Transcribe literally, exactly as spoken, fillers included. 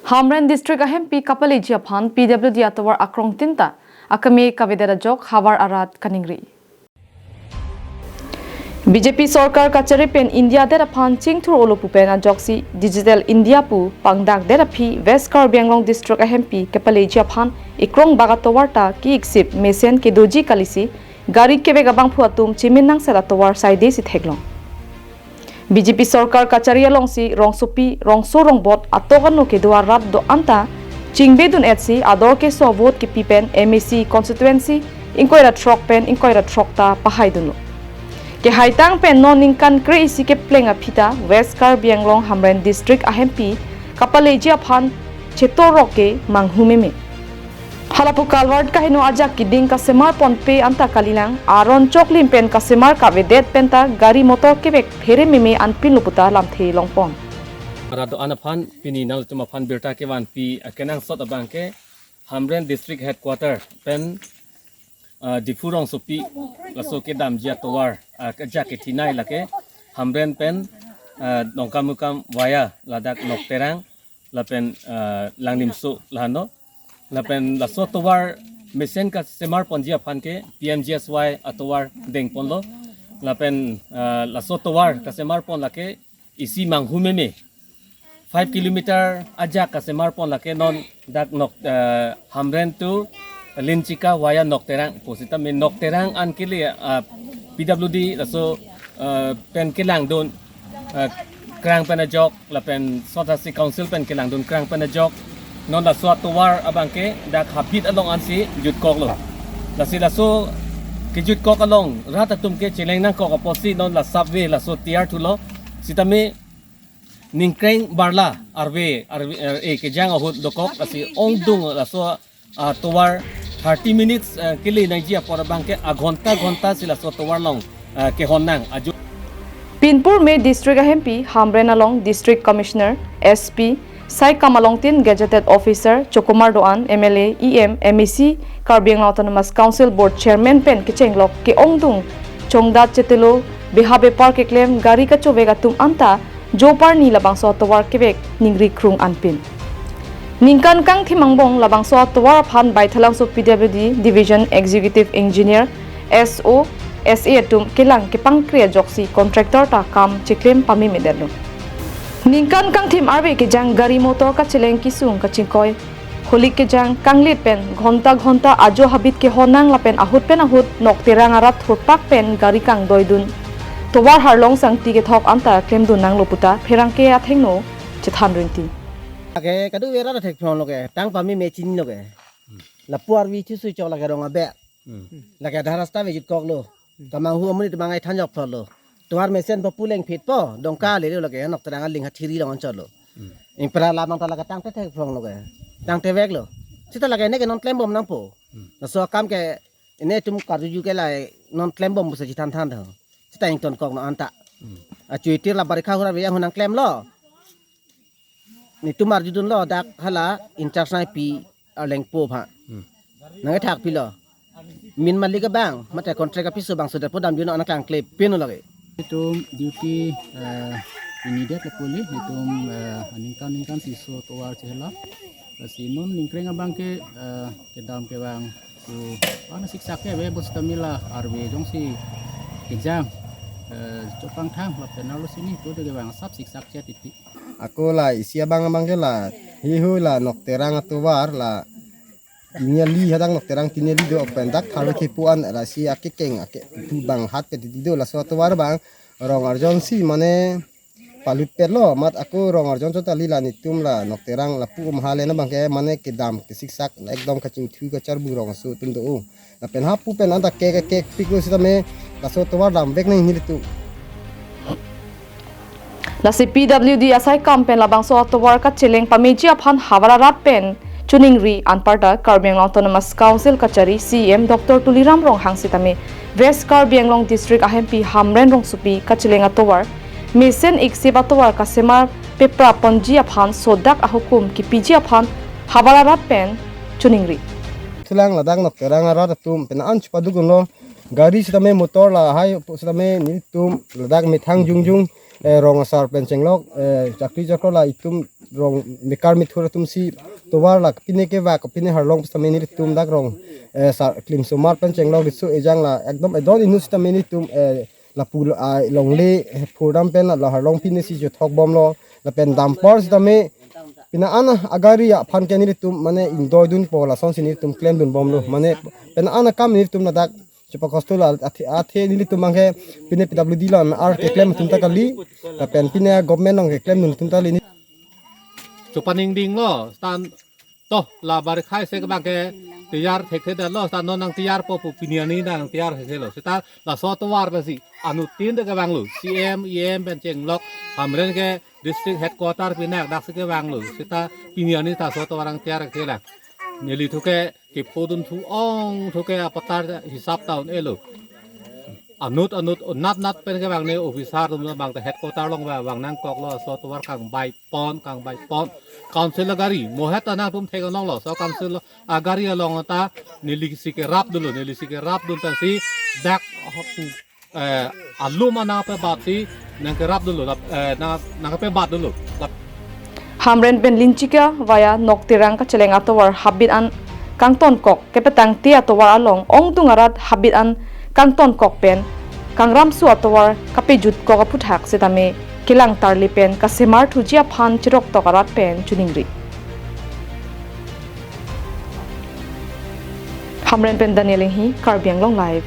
Hamren District ahempi kapaleji aphan P W D atovar akrong tin ta akeme kavedet ajok havar arat kaningri. B J P sorkar kachari pen India adet aphan chingthur olo pu pen ajoksi Digital India pu pangdakdet aphi West Karbi Anglong District ahempi kapaleji aphan ikrong bak atovar ta ki-iksip mesen kedoji kalisi gari kevek abangphu atum chimin nangset atovar saide si theklong. B J P sorkar kachari alongsi rongsopi, rongso rongbot atok ano kedo arat do-an ta chingbe dun-et si ador keso vote kepi pen M A C constituency ingkoi ra throk pen ingkoi ra throk ta pahai dunlo. Kehaitang pen non ningkan kre-isi kepleng aphi ta West Karbi Anglong Hamren District ahempi kapaleji aphan chetorok ke manghu meme. Halapu culvert kaheno ajak keding kasemar ponpe anta kalilang, aron choklim pen kasemar kavedet pen ta gari motor kevek phere meme anpinlo pu ta lamthe longpon. Rat do-an aphan pini nangtum aphan birta kevanpi akenangsot abangke Hamren District Headquarter pen, ah, Diphu rongsopi laso kedamji atovar, ah, kejak kethinai lake Hamren pen, ah, Dongkamukam via ladak Nokterang lapen, ah, Langlimso lahano. Lapen laso atovar mesen kasemar ponji aphan ke P M G S Y atovar dengponlo. Lapen, ah, laso atovar kasemar pon lake isi manghu meme. Five kilometer ajak kasemar pon lake non dak Nok, eh, Hamren to Linchika via Nokterang. Pusitame Nokterang an kele, ah, P W D laso, eh, pen kelangdun, eh, krang pen ajok lapen South District Council pen kelangdun krang pen ajok. Non laso atovar abangke dak habit along ansi jutkoklo. Lasi laso kejutkok along rat atum ke cheleng nangkok apotsi non la subway laso tiar thulo. Sitame ningkreng barla arve, arve, eh, kejang ahut dokok, lasi ongdung laso, ah, tovar thirty minutes, eh, kele nangji apor abangke aghonta ghonta si laso tovar along, ah, kehon nang ajo. Pinpur me district ahempi Hamren along District Commissioner, S P, saikam alongtin gazetted officer, chokomar do-an, M L A, E M, M A C, Karbi Anglong Autonomous Council Board Chairman pen kechenglok ke-ongdung chongdat chetelo, beha bepar keklem, gari kachovek atum anta joparni labangso atovar kevek ningri krung anpin. Ningkan kangthim angbong labangso atovar aphan Baithalangso P W D Division Executive Engineer, S O, S A atum kelang kepangkre ajoksi contractor ta kam cheklem pamemedetlo. Ningkan kangthim arve kejang gari motor kacheleng kesung kachingkoi, holik kejang kanglit pen ghonta ghonta ajo habit kehon nang lapen ahut pen ahut Nokterang arat thurpak pen gari kangdoidun tovar harlong sangti kethok anta klemdun nanglo pu ta pherangke athengno chethan rinti. Lake kadu vera thek phong loke, tang pameme chinilo ke. Lapu arve chusu chok lake rong abe. Hmm. Lake adha rasta ave jutkoklo. Hmm. Kamanghu amonit mangai thanjok thorlo. Tovar mesen po puleng phit po, Dongka lelo lake Nokterang aling hathiri along anchotlo. Hmm. Ingpra lam nang ta lake tangte thek phong loke. Tangte veklo. Sita lake neke non klembom nangpo. Hmm. Laso akam ke netum karjuju ke lai non klembom pusi chethanthan tho. Sita ingtonkok non anta. Hmm. Achuitir la barikha hura ve yang hu nangklemlo. Netum arjudunlo dak hala in-charge nangpi arlengpo aphan. Hmm. Nangkethakpilo. Min malik abang, mate contract apiso bangso det po damjun nang kangklepinlo lake. Netum duty, eh, immediate le puli, netum, eh, aningkan ningkan si laso tovar chehelo. Lasi non ningkreng abangke, eh, kedam kevang. So, bang siksak ke be bus tamila arve jongsi kejang, eh, chopangthang lapen arlo sini to de kevang asap siksak chetiti. Ako la isi abang abangke la hihu la Nokterang atovar la tiniali hadak Nokterang tiniali do pen dak tharve kepu an lasi akekeng ake tu bang hat ke titi do laso atovar abang rong arjon si mane palutpetlo mat ako rong arjon chot kali la netum la Nokterang lapu um hale na abangke mane kedam kesiksak la ekdom kachingthu kacharbu rong aso atum do. Lapen hapu pen anta ke ke kepiklo sitame laso tovar damvek nang nelitum. Lasi P W D asaikam pen labangso atovar kacheleng pameji aphan havar arat pen choningri anparta Karbi Anglong Autonomous Council kachari C E M Doctor Tuliram Ronghang sitame West Karbi Anglong District ahempi Hamren rongsopi kacheleng atovar mesen iksip atovar kasemar pepra ponji aphan sodak ahukum kipiji aphan havar arat pen choningri. Thulang ladak Nokterang arat atum pen an chupaduk unlo. Gari sitame motor lahai pu sitame nelitum ladak methang jungjung eh, rong asar pen chenglok, eh, chakri chakro la itum rong mekar methur atum si tovar la pine kevak pine arlong sitame nelitum dak rong, eh, sar klimsomar pen chenglok riso ejang la ekdom edon inut sitame nelitum, eh, lapu, ah, longle, eh, phurdam pen la arlong pine si jothok bomlo lapen dampor sitame pina ana agari aphan ke nelitum mane ingdoidunpo lasonsi nelitum klemdun bomlo mane pina ana kam nelitum ladak chepakosto la athe, athe nelitum abangke pine P W D la ar keklem atum ta kali lapen pine government along keklemdun atum ta kali ni. Chupaningdinglo stan to la barikhai se abangke tiyar thekthe detlo stan non nangtiyarpo pu pini arni nangtiyar thekthelo seta laso tovar pensi anuttin ta kevanglo C M E M pen chenglok Hamren ke district headquarter pinak daksi kevanglo seta pini arni ta laso tovar nangtiyar thekthelang. Neli thuke kephodun thu ong thuke apatar hisap ta un-elo. Anut anut nat nat pen kevang ne officer atum abang ta headquarter along abang nangkoklo laso tovar kangbai pon kangbai pon. Council agari mohet ta nangtum thek alonglo so council agari along ta neli si kerapdunlo neli si kerapdun pensi dak, eh, alum ana pebatsi nangkerapdunlo lap, eh, nang nangpebatdunlo lap. Hamren pen Linchika via Nokterang kacheleng atovar habit an kangtonkok kepetangte atovar along ongdung arat habit an kangtonkok pen kangramso atovar kapejutkok aphuthak sitame kelang tarli pen kasemar thuji aphan cheroktok arat pen choningri. Hamren pen Daniel Enghi, Karbi Anglong Live.